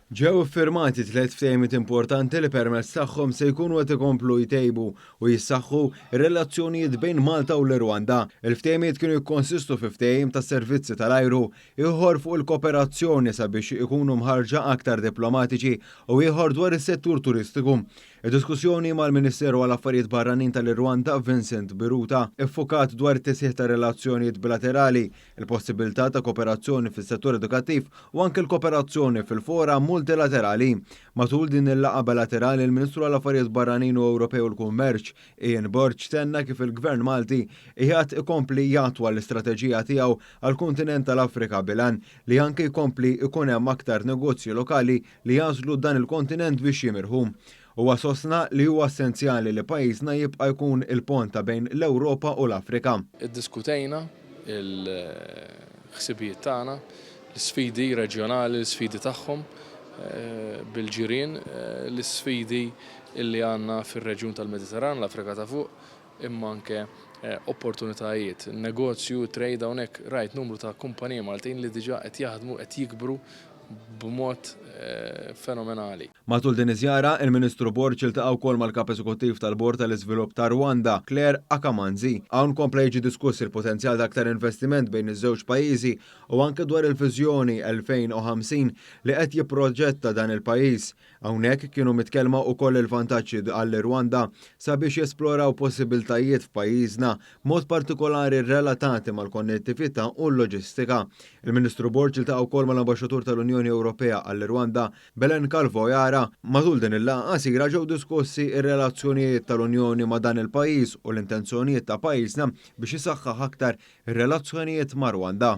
Ġew iffirmati tliet ftehimiet importanti li permezz tagħhom se jkunu qed ikomplu jtejbu u jissaħħu r-relazzjonijiet bejn Malta u l-Irwanda. Il-ftehimiet kienu jikkonsistu fi ftehim ta' servizzi tal-ajru, ieħor fuq il-kooperazzjoni sabiex ikunu mħarrġa aktar diplomatiċi u ieħor dwar is-settur turistiku. Id-diskussjoni mal-Ministeru għall-Affarijiet Barranin tal-Irwanda Vincent Biruta iffukat dwar it-tisħiħ ta' relazzjonijiet bilaterali, il-possibilità ta' kooperazzjoni fis-settur edukattiv u anke l-kooperazzjoni fil-fora multilaterali. Matul din il-laqgħa bilaterali, il-Ministru għall-Affarijiet Barranin u Ewropej u l-Kummerċ, Ian Borg, tenna kif il-Gvern Malti qiegħed ikompli jattwa l-istrateġija tiegħu għall-kontinent tal-Afrika bil-għan li anke jkompli jkun hemm aktar negozji lokali li jagħżlu dan il-kontinent biex jimirħu. Huwa sostna li huwa essenzjali li pajjiżna jibqa' jkun il-pont ta' bejn l-Ewropa u l-Afrika. Iddiskutejna l-ħsibijiet tagħna, l-isfidi reġjonali, l-isfidi tagħhom bil-ġirien, l-isfidi li għandna fir-reġjun tal-Mediterran, l-Afrika ta' Fuq, imma anke opportunitajiet, negozju, trade. Hawnhekk rajt numru ta' kumpaniji Maltin li diġà qed jaħdmu, qed jikbru b'mod fenomenali. Matul din iż-żjara, il-Ministru Borg iltaqa' wkoll mal-Kap Eżekuttiv tal-Bord tal-Iżvilupp ta' Rwanda, Claire Akamanzi. Hawn kompla jiġi diskuss il-potenzjal ta' aktar investiment bejn iż-żewġ pajjiżi u anke dwar il-viżjoni 2050 li qed jipproġetta dan il-pajjiż. Hawnhekk kienu mitkellma wkoll il-vantaġġi għall-Rwanda sabiex jesploraw possibiltajiet f'pajjiżna, mod partikolari relatati mal-konnettività u l-loġistika. Il-Ministru Borg iltaqa' wkoll mal-Ambaxxatur tal-Unjoni Ewropea għall-Rwanda, Belen Calvo Jara. Matul din il-laqgħa qasira ġew diskussi r-relazzjonijiet tal-Unjoni ma' dan il-pajjiż u l-intenzjonijiet ta' pajjiżna biex isaħħaħ aktar ir-relazzjonijiet ma' Rwanda.